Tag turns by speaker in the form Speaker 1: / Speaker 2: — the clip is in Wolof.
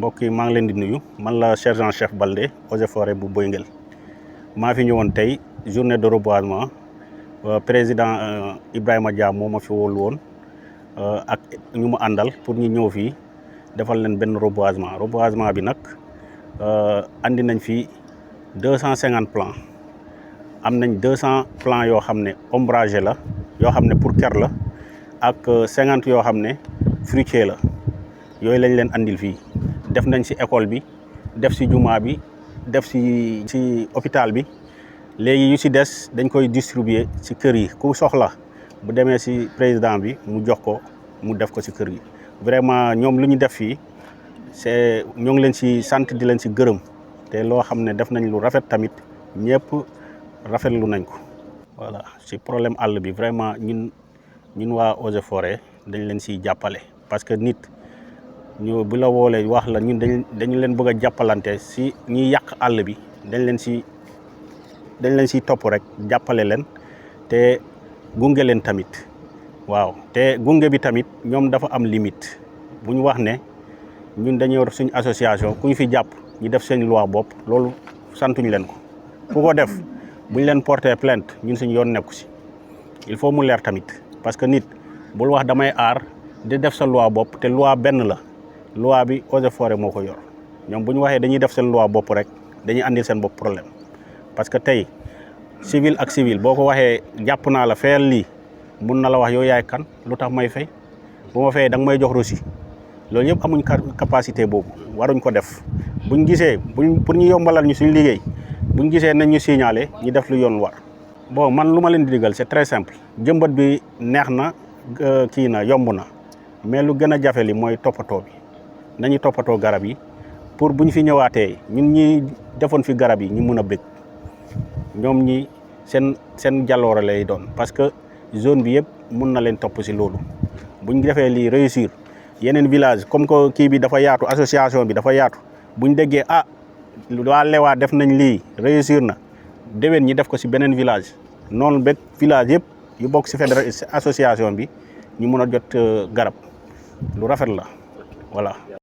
Speaker 1: mbokk yi maa ngi leen di nuyu man la sergent chef Baldé eaux et forêts bu Boy Nguel maa fi ñëwoon tey journée de reboisement président Ibrahima Dia moo ma fi wóolu woon ak ñu mu àndal pour ñu ñëw fii defal leen benn reboisement bi nag andi nañ fi 250 plants am nañ 200 plants yoo xam ne ombragé la yoo xam ne pour ker la ak 50 yoo xam ne fruitier la yooyu lañ leen andil fii def nañ ci école bi def ci jumaa bi def ci hôpital bi léegi yu ci des dañ koy distribuer ci kër yi ku soxla bu demee ci président bi mu jox ko mu def ko ci kër gi vraiment ñoom lu ñu def fii c'est ñoo ngi leen ci sant di leen ci gërëm te loo xam ne def nañ lu rafet tamit ñëpp rafetlu nañ ko voilà ci problème àll bi vraiment ñun waa eaux et forêts dañ leen ciy jàppale parce que nit ñu bu la woolee wax la ñun dañu leen bëgg a jàppalante si ñiy yàq àll bi dañ leen siy topp rek jàppale leen te gunge leen tamit waaw te gunge bi tamit ñoom dafa am limite bu ñu wax ne ñun dañuy war suñu association ku ñu fi jàpp ñu def seen loi bopp loolu santuñu leen ko ku ko def bu ñu leen porter plainte ñun suñu yoon nekku si il faut mu leer tamit parce que nit bul wax damay aar di def sa loi bopp te loi benn la loi bi eaux et forêts moo ko yor ñoom bu ñu waxee dañuy def seen loi bopp rek dañuy andil seen bopp problème parce que tey civil ak civil boo ko waxee jàpp naa la fayal lii mun na la wax yow yaay kan lu tax may fay bu ma fayee da nga may jox reçu loolu yëpp amuñ capacité boobu waruñ ko def buñ gisee pour ñu yombalal ñu suñu liggéey buñ gisee nañ ñu signaler ñu def lu yoon war. bon man lu ma leen di digal c'est très simple jëmbat bi neex na kii na yomb na mais lu gën a jafe li mooy toppatoo bi nañu toppatoo garab yi pour bu ñu fi ñëwaatee ñun ñi defoon fi garab yi ñu mun a bëgg ñoom ñi seen jaloore lay doon parce que zone bi yëpp mun na leen topp si loolu bu ñu defee lii réussir yeneen village comme que kii bi dafa yaatu association bi dafa yaatu bu ñu déggee waa Lewa def nañ lii réussir na déwén ñi def ko si beneen village noonu ba village yëpp yu bokk si fédération association bi ñu mun a jot garab lu rafet la voilà.